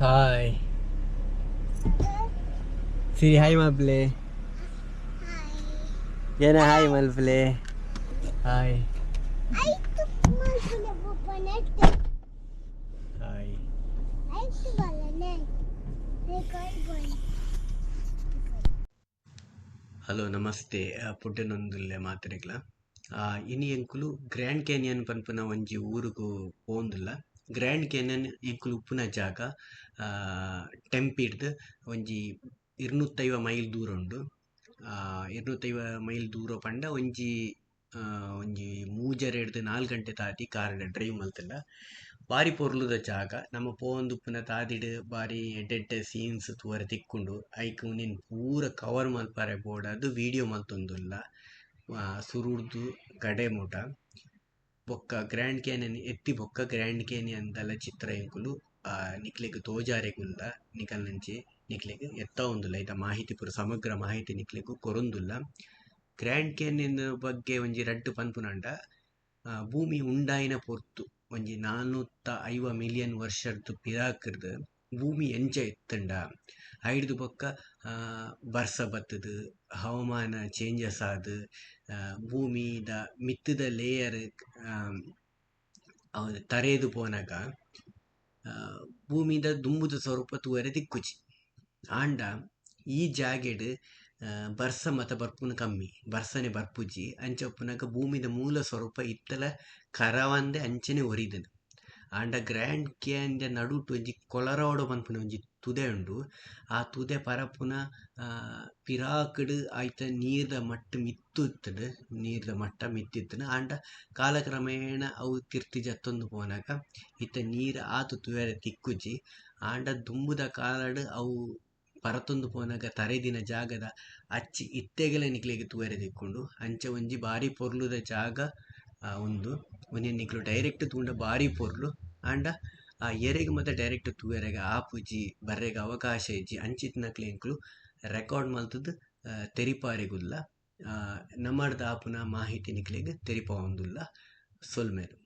Hi ಸಿರಿ, hi ಮಲ್ಪಲೆ. ಏನ hi ಮಲ್ಪಲೆ? Hi hi. ಹಲೋ, ನಮಸ್ತೆ. ಪುಡ್ಡೆನೊಂದುಲ್ಲೆ ಮಾತೆರೆಗ್ಲ. ಇನಿ ಎಂಕುಲು ಗ್ರ್ಯಾಂಡ್ ಕ್ಯಾನಿಯನ್ ಪನ್ಪುನ ಒಂಜಿ ಊರುಗು ಪೋವೊಂದುಲ್ಲ. ಗ್ರ್ಯಾಂಡ್ ಕ್ಯಾನಿಯನ್ ಎಂಕುಲು ಉಪ್ಪುನ ಜಾಗ ಟೆಂಪಿಡ್ದ್ ಒಂಜಿ 250 ಮೈಲ್ ದೂರ ಉಂಡು. 250 ಮೈಲ್ ದೂರ ಪಂಡ ಒಂಜಿ ಒಂಜಿ ಮೂಜರೆಡ್ದ್ 4 ಗಂಟೆ ತಾದಿ ಕಾರ್ ಡ್ರೈವ್ ಮಲ್ತುಂಡ. ಬಾರಿ ಪೊರ್ಲುದ ಜಾಗ. ನಮ ಪೋವೊಂದುಪ್ಪುನ ತಾದಿಡ್ ಬಾರಿ ಎಡ್ಡೆ ಎಡ್ಡೆ ಸೀನ್ಸ್ ತೂವರೆ ತಿಕ್ಕುಂಡು. ಐಕ್ ಉಂದೆನ್ ಪೂರ ಕವರ್ ಮಲ್ಪರೆ ಬೋಡಾದ್ ವಿಡಿಯೋ ಮಲ್ತೊಂದುಲ್ಲ ಸುರುಡ್ದು ಕಡೆ ಮುಟ. ಬೊಕ್ಕ ಗ್ರ್ಯಾಂಡ್ ಕ್ಯಾನಿಯನ್ ಎತ್ತಿ ಬೊಕ್ಕ ಗ್ರ್ಯಾಂಡ್ ಕ್ಯಾನಿಯನ್ ದಲ ಚಿತ್ರ ಎಂಕುಲು ನಿಕ್ಲೆಗ್ ತೋಜಾರೆಗುಲ್ಲ. ನಿಕಲ್ನಂಚಿ ನಿಕ್ಲೆಗ್ ಎತ್ತಾವೊಂದುಲ್ಲ. ಐತ ಮಾಹಿತಿ ಪೂರ ಸಮಗ್ರ ಮಾಹಿತಿ ನಿಕ್ಲೆಗ್ ಕೊರೊಂದುಲ್ಲ. ಗ್ರ್ಯಾಂಡ್ ಕ್ಯಾನಿಯನ್ ಬಗ್ಗೆ ಒಂಜಿ ರಡ್ಡ್ ಪನ್ಪುನಂಡ, ಭೂಮಿ ಉಂಡಾಯಿನ ಪೊರ್ತು ಒಂಜಿ 450 ಮಿಲಿಯನ್ ವರ್ಷರ್ದ್ ಪಿರಾಕ್ರ್ದ್ ಭೂಮಿ ಎಂಚ ಇತ್ತುಂಡ, ಐಡ್ದ್ ಬೊಕ್ಕ ಬರ್ಸ ಬತ್ತುದು ಹವಾಮಾನ ಚೇಂಜಸ್ ಆದ್ ಭೂಮಿದ ಮಿತ್ತುದ ಲೇಯರ್ ತರೇದು ಪೋನಗ ಭೂಮಿದ ದುಂಬುದ ಸ್ವರೂಪ ತೂವರೆ ತಿಕ್ಕುಜಿ. ಆಂಡ ಈ ಜಾಗೆಡ್ ಬರ್ಸ ಮತ ಬರ್ಪುನ ಕಮ್ಮಿ, ಬರ್ಸನೆ ಬರ್ಪುಜಿ. ಅಂಚ ಉಪ್ಪುನಗ ಭೂಮಿದ ಮೂಲ ಸ್ವರೂಪ ಇತ್ತಲ ಕರವಂದೆ ಅಂಚನೆ ಒರಿದುಂಡು. ಆಂಡ ಗ್ರ್ಯಾಂಡ್ ಕ್ಯಾನಿಯನ್ ನಡುಟು ಒಂಜಿ ಕೊಲರಾಡೋ ಪನ್ಪುನ ಒಂಜಿ ತುದೆ ಉಂಡು. ಆ ತುದೆ ಪರಪುನ ಪಿರಾಕ್ಡ್ ಐತ ನೀರ್ದ ಮಟ್ಟ ಮಿತ್ತ್ ಇತ್ತುಂಡು, ನೀರ್ದ ಮಟ್ಟ ಮಿತ್ತ್. ಆಂಡ ಕಾಲಕ್ರಮೇಣ ಅವು ತಿರ್ತ್ ಜತ್ತೊಂದು ಪೋನಗ ಇತ್ತೆ ನೀರ್ ಆತ್ ತೂವರೆ ತಿಕ್ಕುಜಿ. ಆಂಡ ದುಂಬುದ ಕಾಲಡ್ ಅವು ಪರತೊಂದು ಪೋನಗ ತರೆದಿನ ಜಾಗದ ಅಚ್ಚಿ ಇತ್ತೆಗಲ ನಿಕ್ಲೆಗ್ ತೂವರೆ ತಿಕ್ಕುಂಡು. ಅಂಚ ಒಂಜಿ ಬಾರಿ ಪೊರ್ಲುದ ಜಾಗ ಉಂದು. ಉಂದೆನ್ ನಿಕುಲು ಡೈರೆಕ್ಟ್ ತೂಂಡ ಬಾರಿ ಪೊರ್ಲು. ಆಂಡ ಆ ಎರೆಗ್ ಮಾತ ಡೈರೆಕ್ಟ್ ತೂವರೆಗ್ ಆಪುಜಿ, ಬರ್ರೆಗ್ ಅವಕಾಶ ಇಜ್ಜಿ. ಅಂಚಿತ್ತಿನಕ್ಲೆ ಎಂಕುಲು ರೆಕಾರ್ಡ್ ಮಲ್ತುದು ತೆರಿಪಾರೆಗುಲ್ಲ. ನಮಡ್ದ್ ಆಪುನ ಮಾಹಿತಿ ನಿಕ್ಲೆಗ್ ತೆರಿಪಾವೊಂದುಲ್ಲ. ಸೊಲ್ಮೆಲು.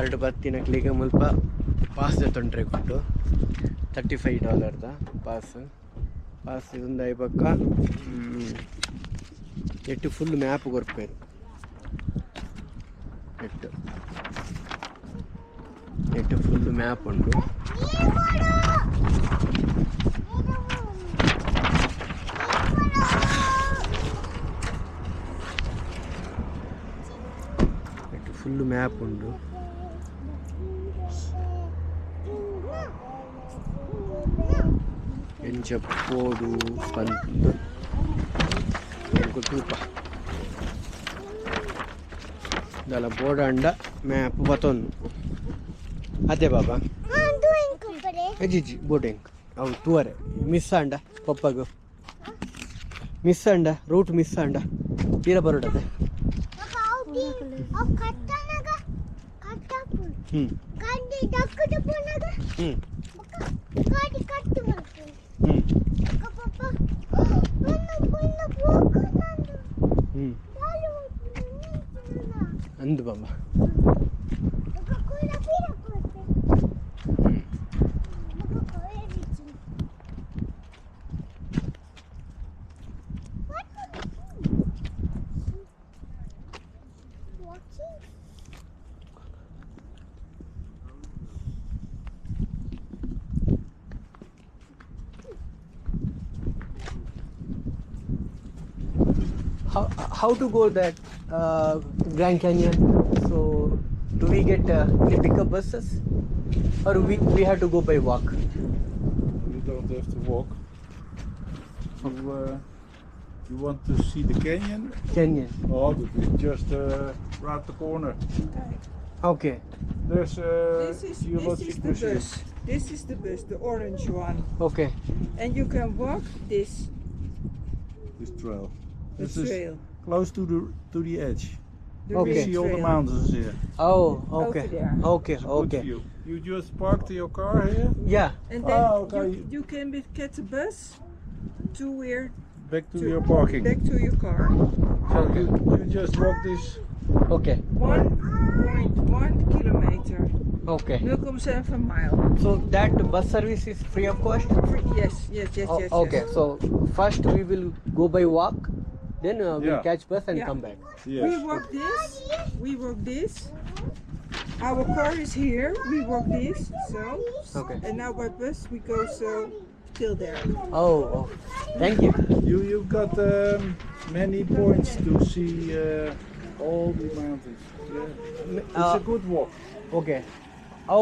ಕಾರ್ಡ್ ಬತ್ತಿನಕ್ಲಿಗೆ ಮುಲ್ಪ ಪಾಸ್ ತೊಂದರೆ ಕೊಟ್ಟು $35 ಪಾಸ್ ಪಾಸ್ ಇದೊಂದು ಪಕ್ಕ ಎಟ್ಟು ಫುಲ್ ಮ್ಯಾಪ್ ಕೊರ್ಪೇರು ಎಟ್ಟು ಎಟ್ಟು ಫುಲ್ ಮ್ಯಾಪ್ ಉಂಟು. ಎಟ್ಟು ಫುಲ್ ಮ್ಯಾಪ್ ಉಂಟು. ಎಂಚ ಪೋಡು ಪಂದು ತೂಪ ದಲ ಬೋಡಂಡ ಮ್ಯಾಪ್ ಬತ್ತೊಂದು ಅದೇ ಬಾಬಾ ಅಜ್ಜಿಜ್ಜಿ ಬೋಟಿಂಗ್ ಅವು ತೂವರೆ ಮಿಸ್ ಆಂಡ ಪಪ್ಪಗು ಮಿಸ್ ಆಂಡ ರೂಟ್ ಮಿಸ್ ಆಂಡ ತೀರ ಬರೋಡದೆ. ಹ್ಞೂ ಹ್ಞೂ ಹ್ಞೂ ಹ್ಞೂ ಅಂದು ಬಾಬಾ. How to go that Grand Canyon? So do we get any pickup buses or we have to go by walk? You don't have to walk. You want to see the canyon? Canyon. Oh, but it's just round the corner. Okay. There's this is the bus. This is the bus, the orange one. Okay. And you can walk this. This trail. The This trail. Is close to the edge. The okay. You see all the mountains here. Oh, okay. Over there. Okay, it's a good okay. view. You just parked your car here? Yeah. And then okay. you can get the bus to where? Back to your parking. Back to your car. So you just walk this. Okay. 1.1 kilometer. Okay. 0,7 mile. So that bus service is free of cost? Free, yes, yes, yes, yes. Okay. Yes. So first we will go by walk. Then we'll catch bus and come back. Yes. We walk this. We walk this. Our car is here. We walk this. So. Okay. And now by bus we go so till there. Oh, oh. Thank you. You got many points to see all the mountains. Yeah. It's a good walk. Okay.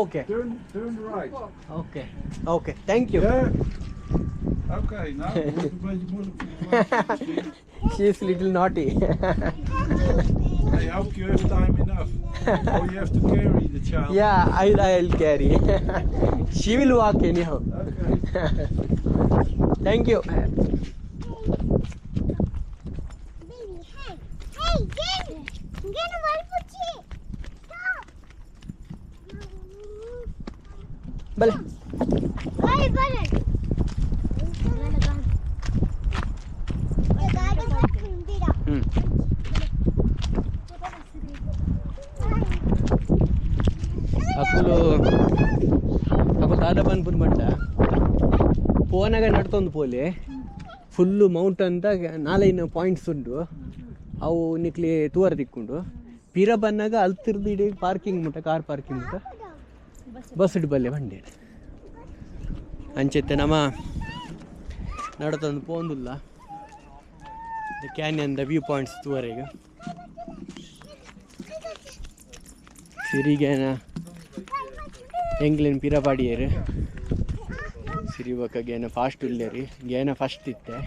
Okay. Turn right. Okay. Okay. Thank you. Yeah. Okay, nou, het wordt een beetje moeilijk voor die kleintjes. She is little naughty. I hope you have time enough. Or you have to carry the child. Yeah, I'll carry. She will walk anyhow. Okay. Thank you. Baby, hey. Hey, get Stop. Bale. Bale, bale. ಅಕುಲು ಅಕುಲು ದಾದ ಪನ್ಪುನ ಬಂಡ ಪೋನಾಗ ನಡ್ತೊಂದು ಪೋಲೆ full Mount ಅಂತ ನಾಲೈನು points ಉಂಟು ಅವು ನಿಕ್ಲಿ ತೂವರ ತಿಕ್ಕೊಂಡು ಪಿರ ಬನ್ನಾಗ ಅಲ್ತಿರ್ದು ಇಡೀ ಪಾರ್ಕಿಂಗ್ ಮುಟ್ಟ ಕಾರ್ ಪಾರ್ಕಿಂಗ್ ಮುಟ್ಟ ಬಸ್ ಇಡ್ ಬಲ್ಲೆ ಬಂಡಿ ಅಂಚೆತ್ತೆ ನಮ್ಮ ನಡತೊಂದು ಪೋಂದುಲ್ಲ the canyon the view points ತೂವರೆಗೆ ಸಿರಿಗೇನ ಎಂಗ್ಲೇನು ಪಿರ ಪಾಡಿಯರು ಸಿರಿ ಬೊಕ್ಕ ಗೇನ ಫಾಸ್ಟ್ ಉಲ್ಲೇರಿ ಗೇನ ಫಸ್ಟ್ ಇತ್ತೆ.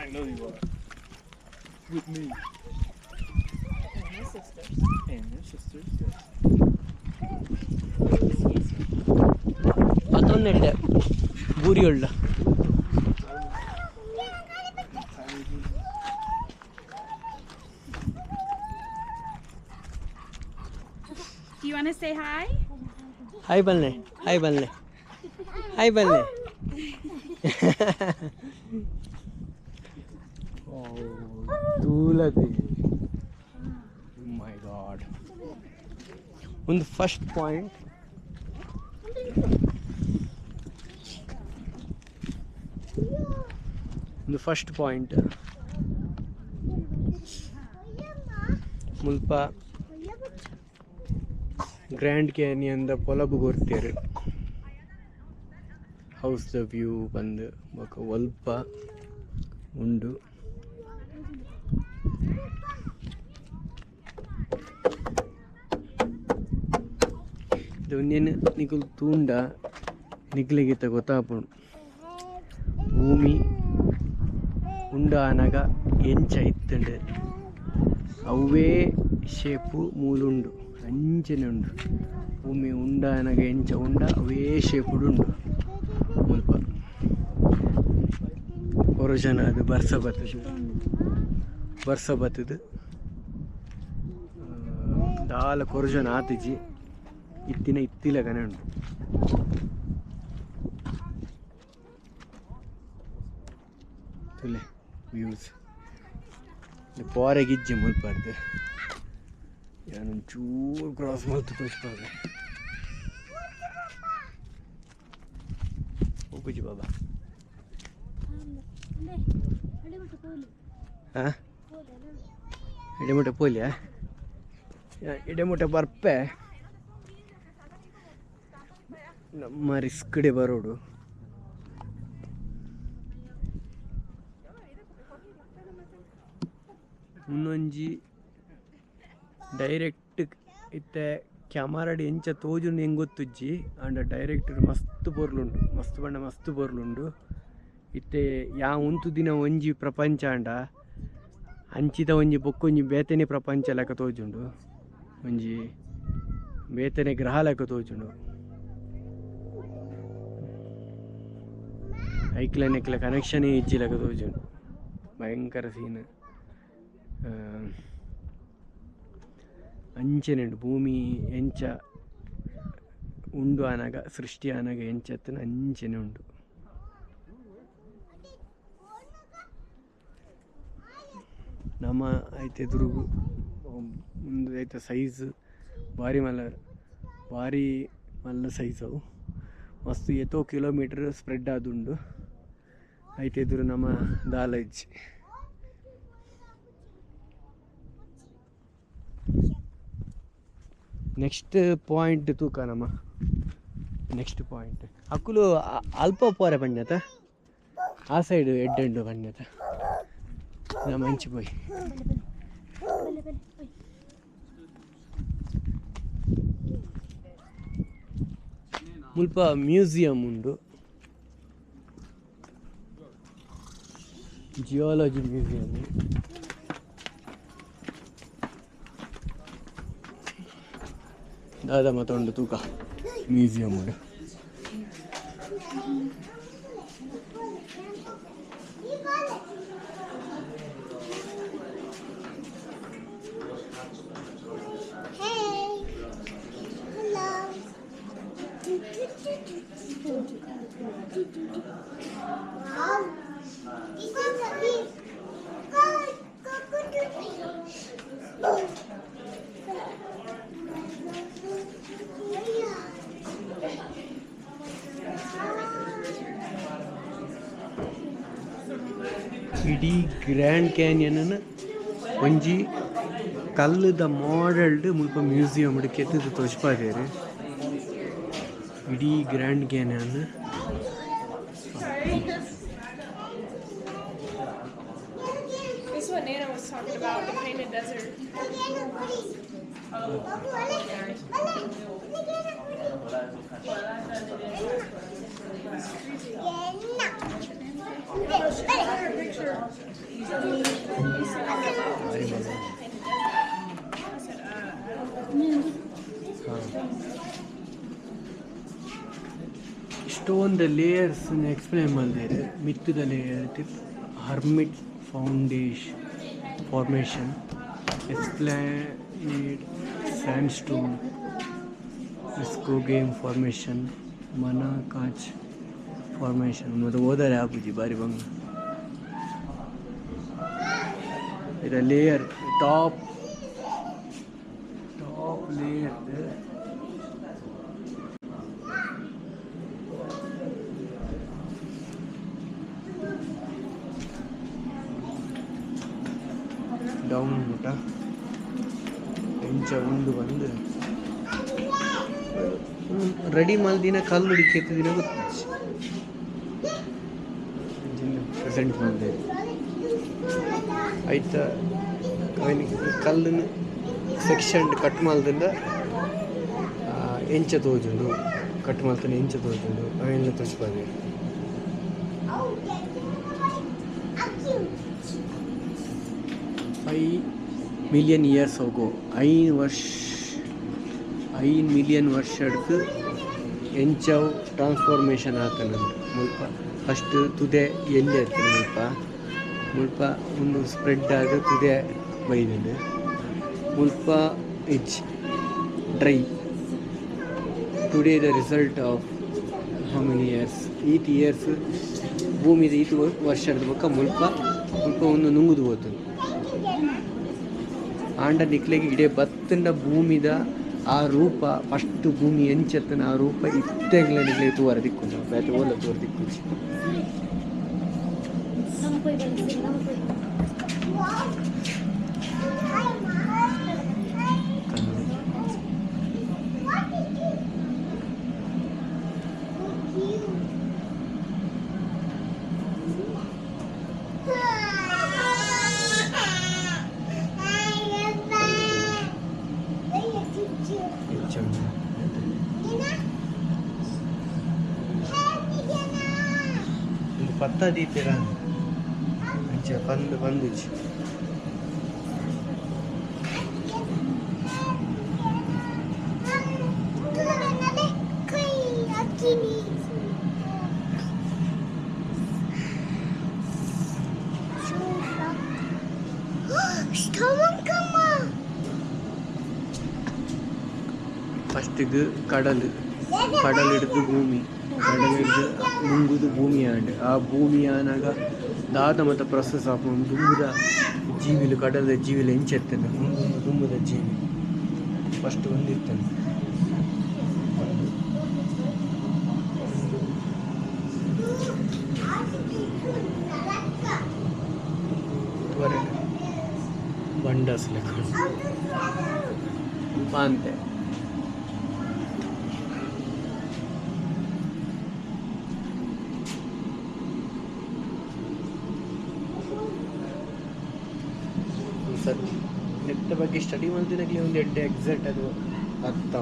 I know you are. With me. And her sisters. And her sisters, yes. ಪತ್ತೊಂದೆಡ್ಡೆ ಬೂರಿಯೊಳ್ಳ Do you want to say hi? Hi ಬಲ್ನೆ, hi ಬಲ್ನೆ, hi ಬಲ್ನೆ. ತೂಲದೆ ಮೈ ಗಾಡ್. ಒಂದು ಫಸ್ಟ್ ಪಾಯಿಂಟ್. ಒಂದು ಫಸ್ಟ್ ಪಾಯಿಂಟ್ ಮುಲ್ಪ ಗ್ರ್ಯಾಂಡ್ ಕ್ಯಾನಿಯನ್ ದ ಪೊಲಬು ಗೊರ್ತೇರು. ಹೌಸ್ the view ಬಂದು ಬೊಕ ಒಲ್ಪ ಉಂಡು. ಇದು ಒಂದೇನು ನಿಕುಲು ತೂಂಡ ನಿಕ್ಲೆಗಿತ್ತ ಗೊತ್ತಾಪುಂಡು ಭೂಮಿ ಉಂಡು ಆನಗ ಎಂಚ ಇತ್ತುಂಡು ಅವೇ ಶೇಪು ಮೂಲುಂಡು ಅಂಚನೆ ಉಂಡು. ಭೂಮಿ ಉಂಡಾನಗ ಎಂಚ ಉಂಡ ಅವೇ ಶೇಪುಡು ಉಂಡು. ಮುಲ್ಪ ಕೊರಜನ ಅದು ಬರ್ಸ ಬತ್ತದು, ಬರ್ಸ ಬತ್ತದು ದಾಲ ಕೊರಜನ ಆತಿಜಿ ಇತ್ತಿನ ಇತ್ತಿಲಗನೆ ಉಂಡು. ತುಲೆ ವ್ಯೂಸ್ ಪೋರೆ ಗಿಜ್ಜೆ ಮುಲ್ಪಾರ್ದು ಯಾನೊಂಚೂರು ಕ್ರಾಸ್ ಮಲ್ತು ತೋಚ್ಪಾದೆ ಹೋಗುಜಿ ಬಾಬಾ. ಹಾಂ ಎಡೆಮುಟ್ಟ ಪೋಲಿಯಾ ಎಡೆಮುಟ್ಟ ಬರ್ಪೆ ನಮ್ಮ ರಿಸ್ಕ್ ಡೆ ಬರೋಡು. ಮುನ್ನೊಂಜಿ ಡೈರೆಕ್ಟ್ ಇತ್ತೆ ಕ್ಯಾಮರಾಡ್ ಎಂಚ ತೋಜುಂಡು ಹೆಂಗೆ ಗೊತ್ತುಜ್ಜಿ ಆಂಡ ಡೈರೆಕ್ಟ್ ಮಸ್ತ್ ಪೊರ್ಲುಂಡು, ಮಸ್ತ್ ಬಣ್ಣ ಮಸ್ತ್ ಪೊರ್ಲುಂಡು. ಇತ್ತೆ ಯಾ ಉಂತು ದಿನ ಒಂಜಿ ಪ್ರಪಂಚ ಆಂಡ ಅಂಚಿದ ಒಂಜಿ ಬೊಕ್ಕೊಂಜಿ ಬೇತನೆ ಪ್ರಪಂಚ ಲೆಕ್ಕ ತೋಜುಂಡು, ಒಂಜಿ ಬೇತನೆ ಗ್ರಹ ಲೆಕ್ಕ ತೋಜುಂಡು. ಐಕ್ಲ ನೆಕ್ಲ ಕನೆಕ್ಷನ್ ಇಜ್ಜಿ ಲೆಕ್ಕ ತೋಜುಂಡು, ಭಯಂಕರ ಸೀನ್. ಅಂಚನೆ ಭೂಮಿ ಎಂಚ ಉಂಡು ಆನಗ ಸೃಷ್ಟಿ ಆನಗ ಎಂಚತ್ತನ ಅಂಚನೆ ಉಂಡು. ನಮ್ಮ ಐತೆ ಎದುರುಗು ಒಂದು ಐತೆ ಸೈಜ್ ಭಾರಿ ಮಲ್ಲ, ಭಾರಿ ಮಲ್ಲ ಸೈಜ್ ಅವು ಮಸ್ತ್ ಏತೋ ಕಿಲೋಮೀಟರ್ ಸ್ಪ್ರೆಡ್ ಆದುಂಡು. ಐತೆ ಎದುರು ನಮ್ಮ ದಾಲ ಇಜ್ಜಿ. ನೆಕ್ಸ್ಟ್ ಪಾಯಿಂಟ್ ತೂಕ ನಮ್ಮ ನೆಕ್ಸ್ಟ್ ಪಾಯಿಂಟ್ ಅಕ್ಕುಲು ಅಲ್ಪ ಪೋರೆ ಪಣ್ಯತ ಆ ಸೈಡ್ ಎಡ್ಡೆಂಡು ಪಣ್ಯತ ನಮ್ಮ ಮಂಚಿ ಪೋಯಿ. ಮುಲ್ಪ ಮ್ಯೂಸಿಯಂ ಉಂಡು, ಜಿಯಾಲಜಿ ಮ್ಯೂಸಿಯಂ. ದಾದ ಮತ್ತೊಂದು ತೂಕ ಮ್ಯೂಸಿಯಂ ಉಂಡು. ಇಡೀ ಗ್ರ್ಯಾಂಡ್ ಕ್ಯಾನಿಯನ್ ಒಂಜಿ ಕಲ್ಲುದ ಮಾಡೆಲ್ಡ್ ಮುಲ್ಪ ಮ್ಯೂಸಿಯಂ ಕೆತ್ತದ ತೋಜ್ಪಾದೆರ್. ಇಡೀ grand canyon This is what Nana was talking about, the painted desert. ಇಷ್ಟೊಂದು ಲೇಯರ್ಸ್ ಎಕ್ಸ್ಪ್ಲೇನ್ ಮಾಡಿದ್ದಾರೆ. ಮಿತ್ತದ layer tip hermit foundation formation, esplanade sandstone, Muskogee formation Manakacha formation ಮತ್ತು ಓದರೆ ಆಪುಜಿ ಬಾರಿ ಬಂಗ ಇದು layer top top layer down ಮುಟ ಎಂಚ ಉಂಡು ಬಂದು ರೆಡಿ ಮಲ್ದಿನ ಕಲ್ಲು ಹಿಡಿಕೆತ್ತ ದಿನ ಗೊತ್ತಿಜ್ಜಿ ಪ್ರೆಸೆಂಟ್ ಬಂದೆ ಐತ ಕಲ್ಲನ್ನು ಸೆಕ್ಷನ್ ಕಟ್ ಮಲ್ದಿಂದ ಎಂಚ ತೋಜುಂಡು ಕಟ್ ಮಲ್ತನ ಎಂಚ ತೋಜುಂಡು ಅವೆಲ್ಲ ತೋಜಿಪಾದೆ. 5 million years ago, 5 million ವರ್ಷಡ್ದು ಎಂಚವು ಟ್ರಾನ್ಸ್ಫಾರ್ಮೇಷನ್ ಆತನ ಮುಲ್ಪ ಫಸ್ಟ್ ತುದೆ ಎಲ್ಲಿ ಇರ್ತದೆ ಮುಲ್ಪ ಮುಲ್ಪ ಒಂದು ಸ್ಪ್ರೆಡ್ ಆದ ತುದೆ ಬೈದಂಡು ಮುಲ್ಪ ಇಚ್ dry. Today the result of how many years ಈತ್ years ಭೂಮಿದ ಈತ್ ವರ್ಷದ ಬೊಕ್ಕ ಮುಲ್ಪ ಮುಲ್ಪ ಒಂದು ನುಂಗುದು ಹೋತುಂಡು. ಆಂಡ ನಿಕ್ಲೆಗ್ ಇಡೆ ಬತ್ತಂಡ ಭೂಮಿದ ಆ ರೂಪ ಫಸ್ಟ್ ಭೂಮಿ ಎಂಚತ್ತನ ಆ ರೂಪ ಇತ್ತೆಗ್ಲ ನಿಕ್ಲೆಗ್ ತೂವರೆ ದಿಕ್ಕುಂಡು ಬೇತೆ ಓಲ ತೂವರೆ ದಿಕ್ಕುಜಿ. ಪತ್ತ ದೀತೀರ ಅಂಚ ಬಂದು ಬಂದುಜಿ. ಫಸ್ಟಿಗೆ ಕಡಲು ಕಡಲು ಹಿಡಿದು ಭೂಮಿ ಕಡಲು ಹಿಡಿದು ನುಂಗುದು ಭೂಮಿ ಆಂಡ್ ಆ ಭೂಮಿ ಆನಾಗ ದಾದ ಮತ್ತು ಪ್ರೊಸೆಸ್ ಆಪುಂಡು ದುಂಬುದ ಜೀವಿಲು ಕಡಲದ ಜೀವಿಲು ಎಂಚೆತ್ತನೆ ದುಂಬುದ ಜೀವಿ ಫಸ್ಟ್ ಒಂದಿರ್ತನೆ. ಬಂಡಸ್ ಲೆಕ್ಕ ಪಾಂತೆ ಸರ್ ನೆತ್ತ ಬಗ್ಗೆ ಸ್ಟಡಿ ಮಲ್ತಿನಕ್ಲೆ ಒಂದು ಎಡ್ಡೆ ಎಕ್ಸಾಕ್ಟ್ ಅದು ಅರ್ಥ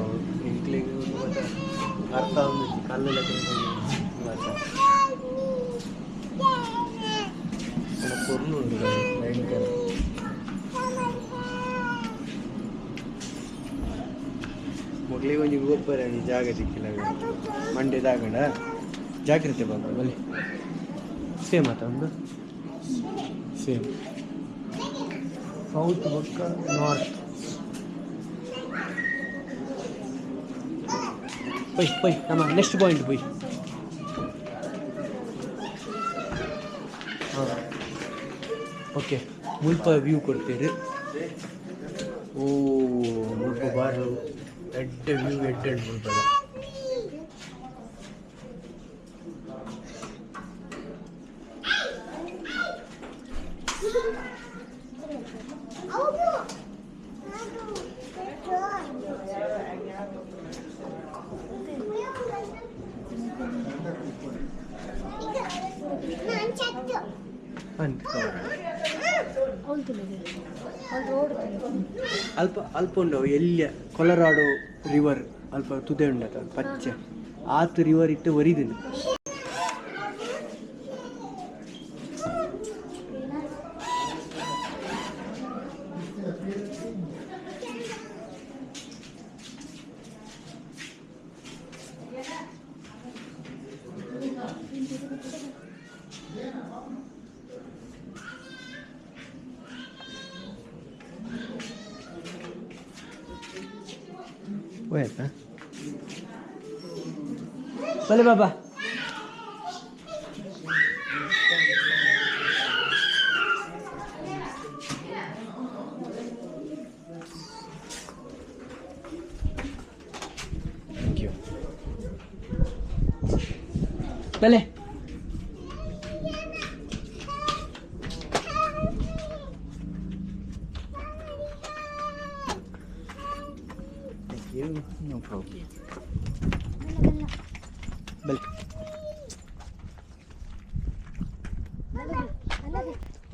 ಎಂಕ್ಲೆಗ್ ಒಂದು ಮಾತ ಅರ್ಥ ಒಂದು ಕಲ್ಲೆಲ್ಲ ಮಾತ ಪೊರ್ಲು ಉಂಡು ಭಯಂಕರ. ಮೊಗ್ಲಿಗೆ ಒಂಜಿ ಗೊಬ್ಬರ ಜಾಗ ಸಿಕ್ಕಿಲ್ಲ ಮಂಡೆ ದಾಗಂಡ ಜಾಗ್ರತೆ ಬಂದು ಬಲ್ಲಿ ಸೇಮ್ ಆತ ಒಂದು ಸೇಮ್ ಸೌತ್ ಬೊಕ್ಕ ನಾರ್ತ್ ಪೈ ಪೈ ನಮ್ಮ ನೆಕ್ಸ್ಟ್ ಪಾಯಿಂಟ್ ಪೈ. ಹಾಂ ಓಕೆ ಮುಲ್ಪ ವ್ಯೂ ಕೊಡ್ತೀರಿ. ಓ ಮುಲ್ಪ ಬಾರ್ ಎಡ್ಡೆ ವ್ಯೂ ಎಡ್ಡೆ ಮುಲ್ಪದ. ಅಲ್ಪ ಅಲ್ಪ ಉಂಡು ಎಲ್ಲಿಯ ಕೊಲರಾಡೋ ರಿವರ್ ಅಲ್ಪ ತುದೆ ಉಂಡತ ಪಚ್ಚೆ ಆತ್ ರಿವರ್ ಇಟ್ಟು ಒರಿದಿನ. ಹೋಯ್ತಾ? ಬಲೆ ಬಾಬಾ. Thank you. ಬಲೆ. Thank you. No problem. ಬಲೆ.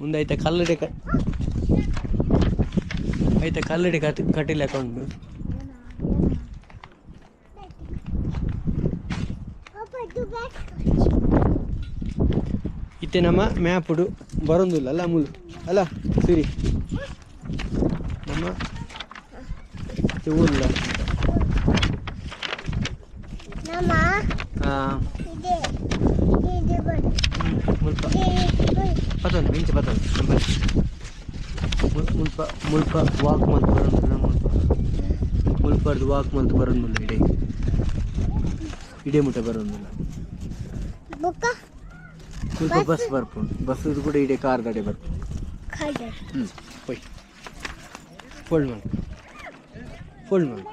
ಮುಂದೆ ಕಲ್ಲಡೆ ಐತೆ ಕಲ್ಲಡೆ ಕಟ್ಟಿಲ್ಲ ಹಾಕೊಂಡು. ಇತ್ತೆ ನಮ್ಮ ಮ್ಯಾಪುಡು ಬರೋದಿಲ್ಲ ಅಲ್ಲ ಮೂಲು ಅಲ್ಲ ಸಿರಿ ನಮ್ಮ ಊರ್ಲ ಮುಲ್ಪ ಪತೊಂದು ಮಿಂಚ ಪತೊಂದು ಮುಲ್ಪ ಮುಲ್ಪ ವಾಕ್ ಮಂತ್ ಬರೋದಿಲ್ಲ ಮುಲ್ಪ ಮುಲ್ಪರ್ದು ವಾಕ್ ಮಂತ್ ಬರೋದಿಲ್ಲ ಇಡೀ ಇಡೇ ಮುಟ್ಟ ಬರೋದಿಲ್ಲ. ಮುಲ್ಪ ಬಸ್ ಬರ್ಪುಂಡು ಬಸ್ ಕೂಡ ಇಡೀ ಕಾರ್ ಗಾಡಿ ಬರ್ಪುಂಡು. ಹ್ಞೂ ಹೋಯ್ ಫೋಲ್ಡ್ ಮಾಡಿ ಫೋಲ್ಡ್ ಮಾಡಿ.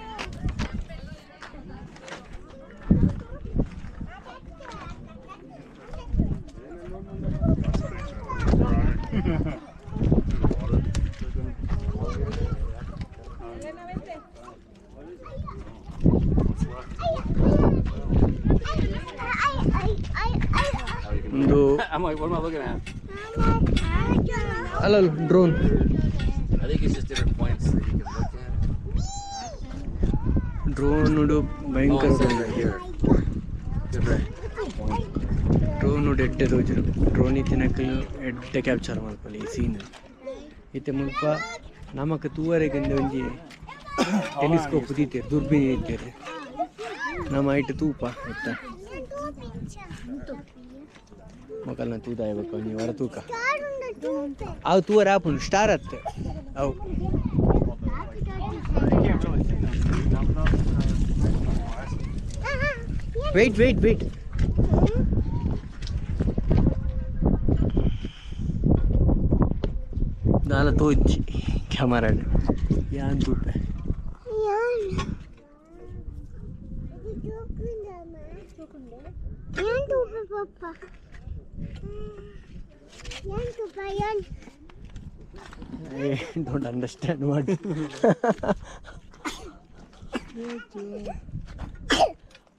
ಒಂದು ಅಲ್ಲ drone. I think it's just different points that you can look at. Drone ನೋಡು ಭಯಂಕರ ಡ್ರೋನ್ ನೋಡು ಎಡ್ಡೆ ತೋಜುಡು ಡ್ರೋನ್ ಇತ್ತಿನಕಲು ಎಡ್ಡೆ ಕ್ಯಾಪ್ಚರ್ ಮಲ್ಪೊಲಿ ಈ ಸೀನ್. ಇತ್ತೆ ಮುಲ್ಪ ನಮಕ್ ತೂವರೆಗಂದೆ ಒಂಜಿ ಟೆಲಿಸ್ಕೋಪ್ ದೀತೆರ್ ದುರ್ಬಿನಿ ದೀತೆರ್ ನಮ ಐಟ್ ತೂಪ ಇತ್ತ ಮೊಕಲ್ನ ತೂದಾಯ ಬೊಕ್ಕ ಒಂಜಿ ವರ ತೂಕ ಅವು ತೂವರೆ ಆಪುಂಡು ಸ್ಟಾರ್ ಅತ್ತೆ ಅವು. Wait wait wait. ದಾಲ ತೋಜಿ ಕ್ಯಾಮರಾಡ್ ಯಾನ್ ತೂಪೆ I don't understand what.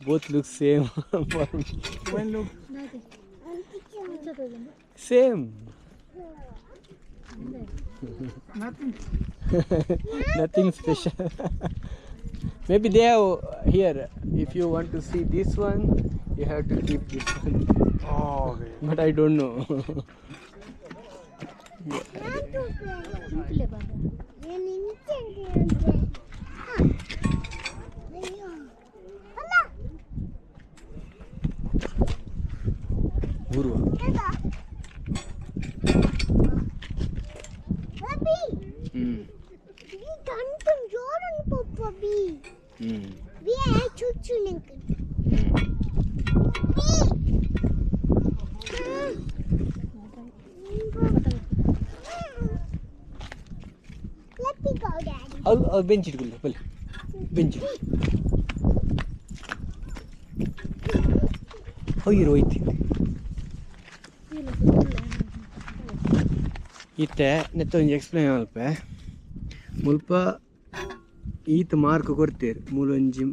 Both look same for me. When look same. Nothing. Nothing special. Maybe they have here. If you want to see this one, you have to keep this one. Oh, okay. But I don't know. ಊರು bench ಇಟ್ಕೊಳ್ಳಿ ಬಲ್ಲಿ bench ಹೋಗಿರು ಹೋಯ್ತಿ. ಇತ್ತೆ ನೆತ್ತ ಒಂಜಿ explain ಮಲ್ಪೆ ಮುಲ್ಪ ಈತ್ mark ಕೊಡ್ತೀರಿ ಮೂಲೊಂಜಿ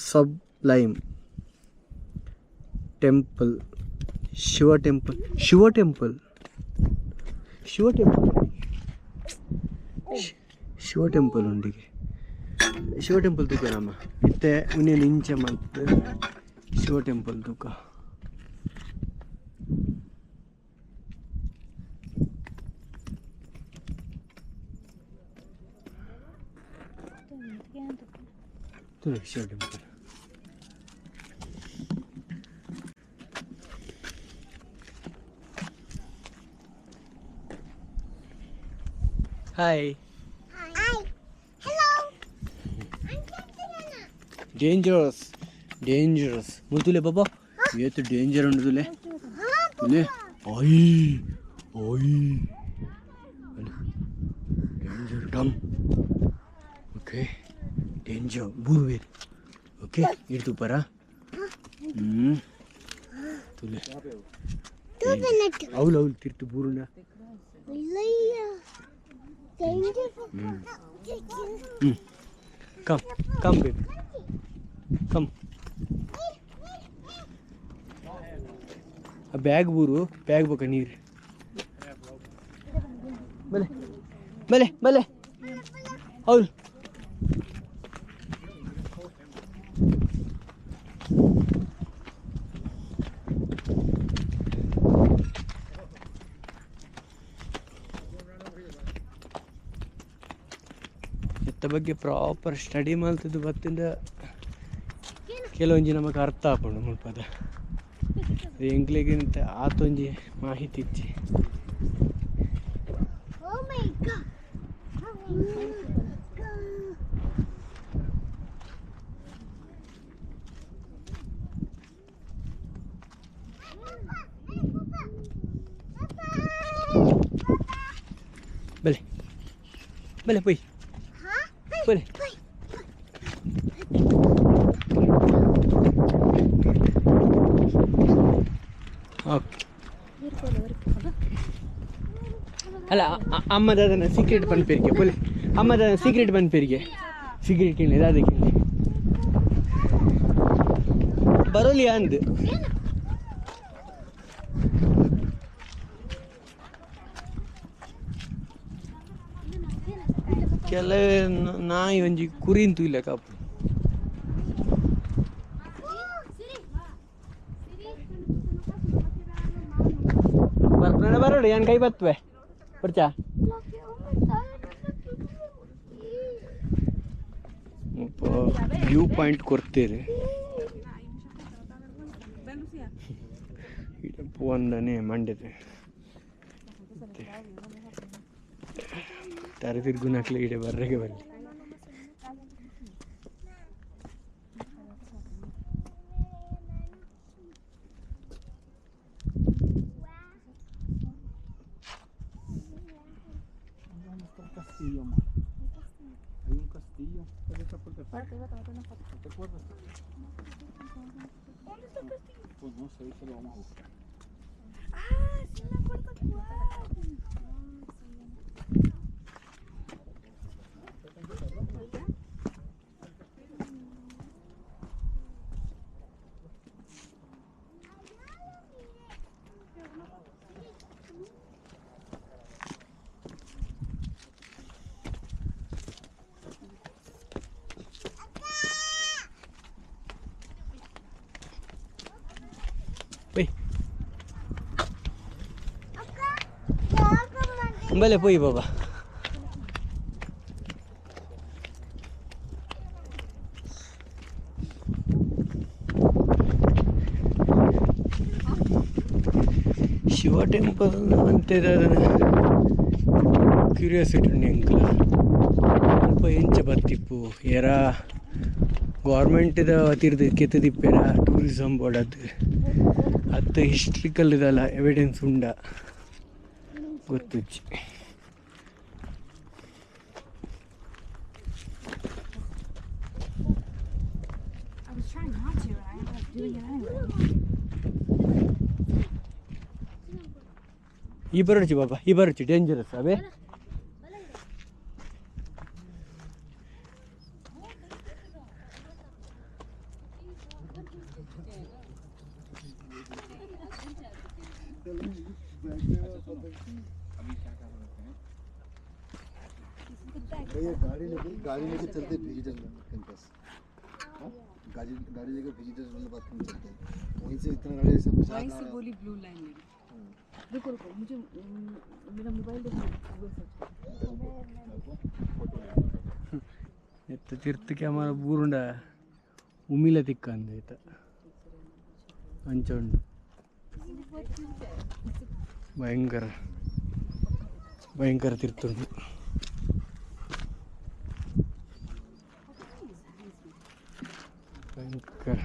sublime temple Shiva temple Shiva temple Shiva temple Shiva temple ಉಂಡಿಗೆ ಶಿವ ಟೆಂಪಲ್ ತೂಕ ನಮ್ಮ ಇತ್ತೆ ಉನ್ನೇನು ಇಂಚೆ ಮಲ್ತ್ ಶಿವ ಟೆಂಪಲ್ ತೂಕ. Shiva temple. Hi. Hi. Hello. I'm Dangerous. Dangerous ಮುತುಲೆ ಬಾಬಾ ಏತು ಡೇಂಜರ್ ಉಂಡುದುಲೆ ತುಲೆ I I danger ಡಮ್ okay danger ಬೂರ್ವೇರ್ okay ಇಡ್ತು ಪರ ತುಲೆ అవులు అవులు తిరుతు బూరుండా Come, come baby. Come. ಆ ಬ್ಯಾಗ್ ಬೂರು ಬ್ಯಾಗ್ ಬೊಕ ನೀರು ಬಲೆ ಬಲೆ ಬಲೆ ಹೌದು ಬಗ್ಗೆ ಪ್ರಾಪರ್ ಸ್ಟಡಿ ಮಲ್ತದ್ದು ಬತ್ತಿಂದ ಕೆಲವೊಂಜಿ ನಮಗೆ ಅರ್ಥ ಆಪುಂಡು ಮುಲ್ಪದ ಎಂಕ್ಲೆಗಿಂತ ಆತೊಂಜಿ ಮಾಹಿತಿ ಇಚ್ಚಿ ಬಲೆ ಬಲೆ ಪೊಯ್ ಬಲೆ ಓಕೆ ಅಲ್ಲ ಅಮ್ಮ ದಾದನ ಸೀಕ್ರೆಟ್ ಪನ್ಪೇರಿಗೆ ಪೊಲೆ ಅಮ್ಮ ದಾದನ ಸೀಕ್ರೆಟ್ ಪನ್ಪೇರಿಗೆ ಸಿಗರೇಟ್ ಕೇಳಿ ದಾದ ಕೇಳಿ ಬರೋಲಿ ಅಂದು ಕೆಲವೇ ನಾಯಿ ಒಂಜಿ ಕುರಿಂತು ಇಲ್ಲ ಕಾಪು ಬರ್ಪಣ ಬರೋಡು ಏನ್ ಕೈ ಬತ್ತುವೆ ಬರ್ಚಾ ವ್ಯೂ ಪಾಯಿಂಟ್ ಕೊಡ್ತೀರಿ ಪೋಂದನೆ ಮಂಡ್ಯದ ತರೆ ತಿರ್ಗುನಕ್ಲೆ ಇಡೆ ಬರ್ರೆಗೆ ಬರಲಿ Castillo, ma. Hay un castillo. ¿Dónde está por ¿No te acuerdas? ¿Dónde está el castillo? Pues no sé, ahorita lo vamos a buscar. Ah, sí me acuerdo cuál. ಬಲೆ ಪೋಯಿ ಬಾಬಾ ಶಿವ ಟೆಂಪಲ್ ಅಂತ curiosity ಉಂಡು ಎಂಕ್ಲ ಅಲ್ಪ ಎಂಚ ಬತ್ತಿಪ್ಪು ಏರ ಗೌರ್ಮೆಂಟ್ದ ವತಿರ್ದು ಕೆತ್ತದಿಪ್ಪೇರ ಟೂರಿಸಮ್ ಬೋರ್ಡ್ ಅದು ಅತ್ತು ಹಿಸ್ಟ್ರಿಕಲ್ ಇದಲ್ಲ evidence ಉಂಡ ಗೊತ್ತುಜ್ಜಿ. I was trying not to, and I ended up doing it anyway. ಈ ಬರೋಚಿ ಬಾಬಾ, ಈ ಬರೋಚಿ ಡೇಂಜರಸ್ ಅವೇ. भैया गाड़ी लेके चलते विजिटर कैंपस। गाड़ी गाड़ी लेके विजिटर वाले बात में चलते हैं। वहीं से इतना गाड़ी सब वहीं से बोली ब्लू लाइन लेगी। रुको रुको, मुझे मेरा मोबाइल देखो, गूगल सर्च ಎತ್ತ ತಿರ್ತಕ್ಕೆ ಅಮರ ಬೂರುಂಡ ಉಮಿಲ ತಿಕ್ಕಂದು ಆಯ್ತ ಅಂಚ ಉಂಡು ಭಯಂಕರ ಭಯಂಕರ ತಿರ್ತುಂಡು. ಭಯಂಕರ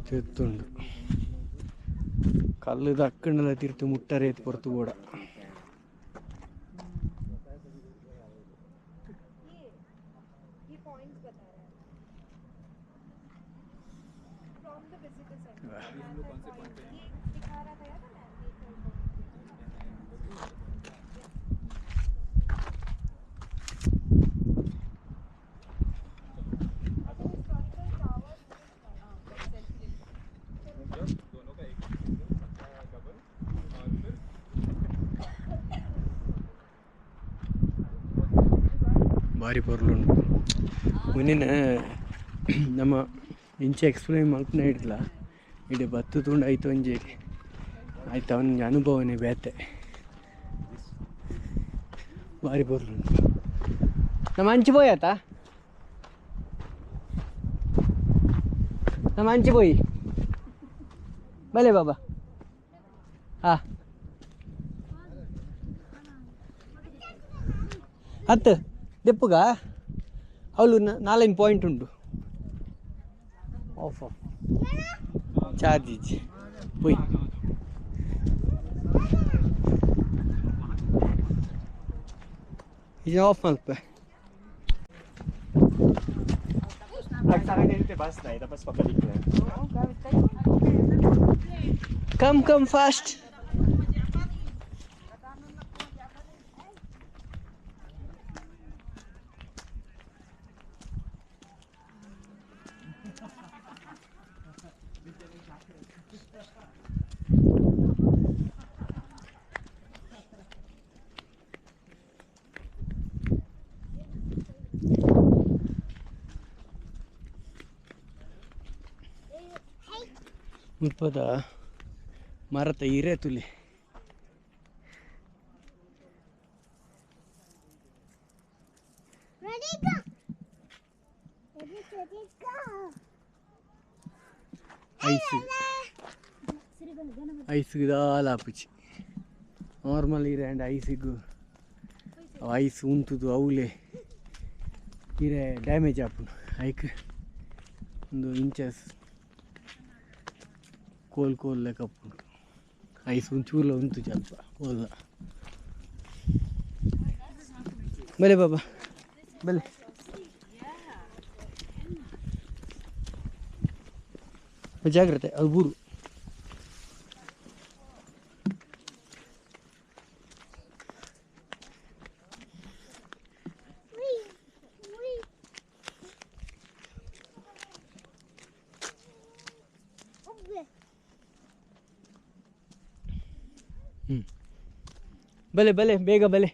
ತಿರ್ತುಂಡು ಕಲ್ಲುದ ಅಕ್ಕಂಡಲ ತಿರ್ತು ಮುಟ್ಟರೆ ಪೊರ್ತು ಬೋಡ. ಭಾರಿ ಪೊರ್ಲುಂಡು ಮುನ್ನಿನ ನಮ್ಮ ಇಂಚೆ ಎಕ್ಸ್ಪ್ಲೈನ್ ಮಲ್ಪುನ ಇಡ್ಲ ಇಡೆ ಬತ್ತು ತುಂಡು ಆಯ್ತು ಒಂಜಿ ಆಯ್ತು ಅವನ ಅನುಭವನೇ ಬೇತೆ ಭಾರಿ ಪೊರ್ಲುಂಡು. ನಮ್ಮ ಅಂಚಿ ಪೋಯ್ ಆತ ನಮ್ಮ ಅಂಚಿ ಪೋಯಿ ಬಲೆ ಬಾಬಾ. ಹಾಂ ಹತ್ತು ದೆಪ್ಪುಗ ಅವಳು ನಾಲೈನ್ ಪಾಯಿಂಟ್ ಉಂಟು ಆಫ್ ಆಫ್ ಚಾರ್ಜ್ ಇಜ್ಜಿ ಪೋಯ್. ಇದು ಆಫ್ ಮಲ್ಪ. Come come fast. ಮುಲ್ಪದ ಮರತ ಇರೆ ತುಲಿ ಐಸ್ ಐಸ್ಗೆ ದಾಲ ಆಪುಜಿ ನಾರ್ಮಲ್ ಇರೆ ಆ್ಯಂಡ್ ಐಸಿಗು ಐಸ್ ಉಂತುದು ಅವಲೇ ಇರೆ ಡ್ಯಾಮೇಜ್ ಆಪುಂಡು. ಐಕ್ ಒಂದು ಇಂಚಸ್ ಕೋಲ್ ಕೋಲ್ ಲೆಕ್ಕ ಉಂಟು ಐಸ್ ಒಂಚೂರ್ಲ ಉಂಟು ಸ್ವಲ್ಪ ಕೋಲ್ಲ. ಬಲೆ ಬಾಬಾ ಬಲೆ. ಜಾಗ್ರತೆ ಅದು ಬೂರು. ಬಲೆ ಬಲೆ ಬೇಗ ಬಲೆ.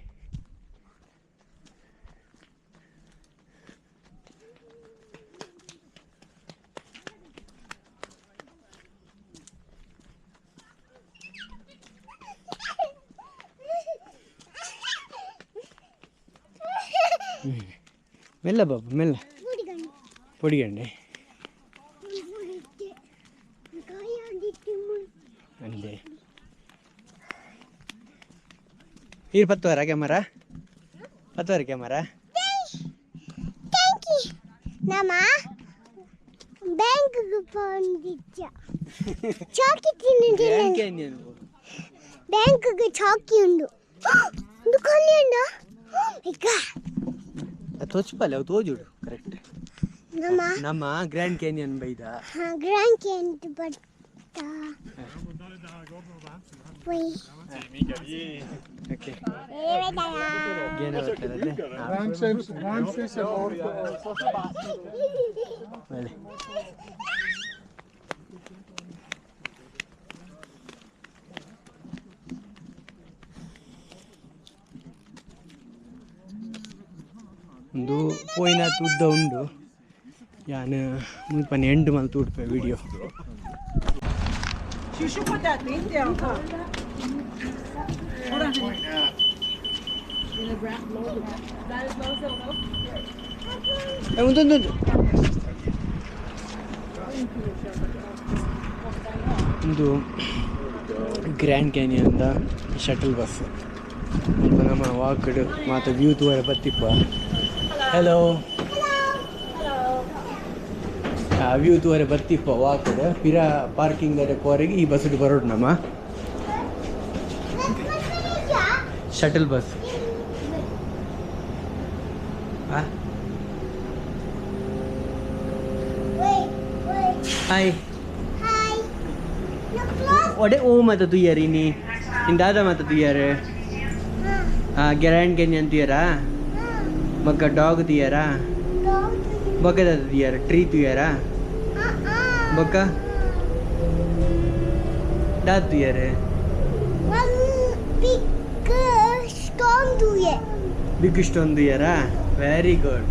ಮೆಲ್ಲ ಬಾಬು ಮೆಲ್ಲ ಪೊಡಿಗಂಡೆ ಅಂದೆ. ಈರ್ ಪತ್ತುವರ ಕ್ಯಾಮರಾ ಪತ್ತುವರ ಕ್ಯಾಮರಾ. ನಮ್ಮ ಬ್ಯಾಂಕ್ಗೆ ಬಂದಿದ್ದ ಚಾಕಿ ತಿನ್ನಿದ್ದೆ. ಬ್ಯಾಂಕ್ಗೆ ಚಾಕಿ ಉಂಡು ಒಂದು ಕಲ್ಲಿ ಉಂಡು ಈಗ ತೋಚ್ಪಲ್ಲ ಅವು ತೋಜುಡು ಕರೆಕ್ಟ್. ನಮ್ಮ ನಮ್ಮ ಗ್ರ್ಯಾಂಡ್ ಕ್ಯಾನಿಯನ್ ಬೈದ. ಹಾ ಗ್ರ್ಯಾಂಡ್ ಕ್ಯಾನಿಯನ್ ಬರ್ತಾ ಓಕೆ. ಒಂದು ಪೋಯಿನಾತ್ ಉದ್ದ ಉಂಡು ಯಾನ್ ಮುಲ್ಪನೆ ಎಂಡ್ ಮಲ್ತ್ ಉಡ್ಪೆ video. You should put that thing down, huh? ಒಂದೊಂದೊಂದು ಒಂದು ಗ್ರ್ಯಾಂಡ್ ಕ್ಯಾನಿಯನ್ ಶಟಲ್ ಬಸ್ ಮುಲ್ಪ ನಮ್ಮ ವಾಕಡ್ ಮಾತ ವ್ಯೂ ತೂವರೆ ಬತ್ತಿಪ್ಪ. ಹಲೋ. ವ್ಯೂ ತೂವರೆ ಬತ್ತಿಪ್ಪ ವಾಕಡ್ ಪಿರ ಪಾರ್ಕಿಂಗ್ ಪೋರೆಗ್ ಈ ಬಸ್ ಬರೋಡು ನಮ್ಮ shuttle bus. Wait, wait. Hi. Hi. No, close. ಒಡೆ ಓ ಮಾತ ತುಯ್ಯಾರ ಇನಿ ಇಂದಾದ ಮಾತ ತುಯ್ಯಾರ? ಗ್ರ್ಯಾಂಡ್ ಕೆನ್ಯನ್ ತುಯ್ಯಾರಾ? ಬೊಕ್ಕ ಡಾಗ್ ತುಯ್ಯಾರಾ? Dog. ಬೊಕ್ಕ ದಾದ ತುಯ್ಯಾರ? ಟ್ರೀ ತುಯ್ಯಾರಾ? ಬೊಕ್ಕ ದಾದ ತುಯ್ಯಾರ? One big stone do it. Big stone ತುಯ್ಯಾರಾ? Very good.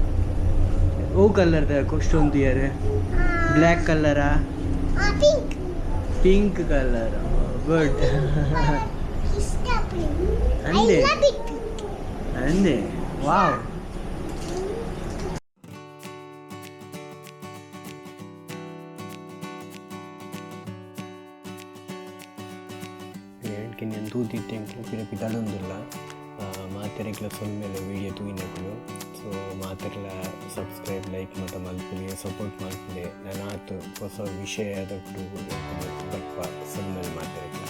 ಓ ಕಲರ್ ದ ಸ್ಟೋನ್ ತುಯ್ಯಾರ? ಬ್ಲ್ಯಾಕ್ ಕಲರಾ? Pink. Pink colour, good. He's stepping. I ಅಂದೆ. Love it. ಅಂದೆ, ವಾವ್. ಗ್ರ್ಯಾಂಡ್ ಕೆನ್ಯನ್ ತೂತಿತ್ತೆ ಎಂಕುಲು ಪಿರ ಪಿದಾಡೊಂದುಲ್ಲ. ಮಾತೆರೆಗ್ಲ ಸೊಲ್ಮೆಲು ವೀಡಿಯೋ ತೂಯಿನಕುಲು. ಸೊ ಮಾತೆರ್ಲ ಸಬ್ಸ್ಕ್ರೈಬ್, ಲೈಕ್ ಮಾತ ಮಲ್ಪುಲೆ, ಸಪೋರ್ಟ್ ಮಲ್ಪುಲೆ. ನನಾತ್ ಹೊಸ ವಿಷಯದೊಟ್ಟು ಬರ್ಪ. ಸೊಲ್ಮೆಲು ಮಾತೆರೆಗ್ಲ.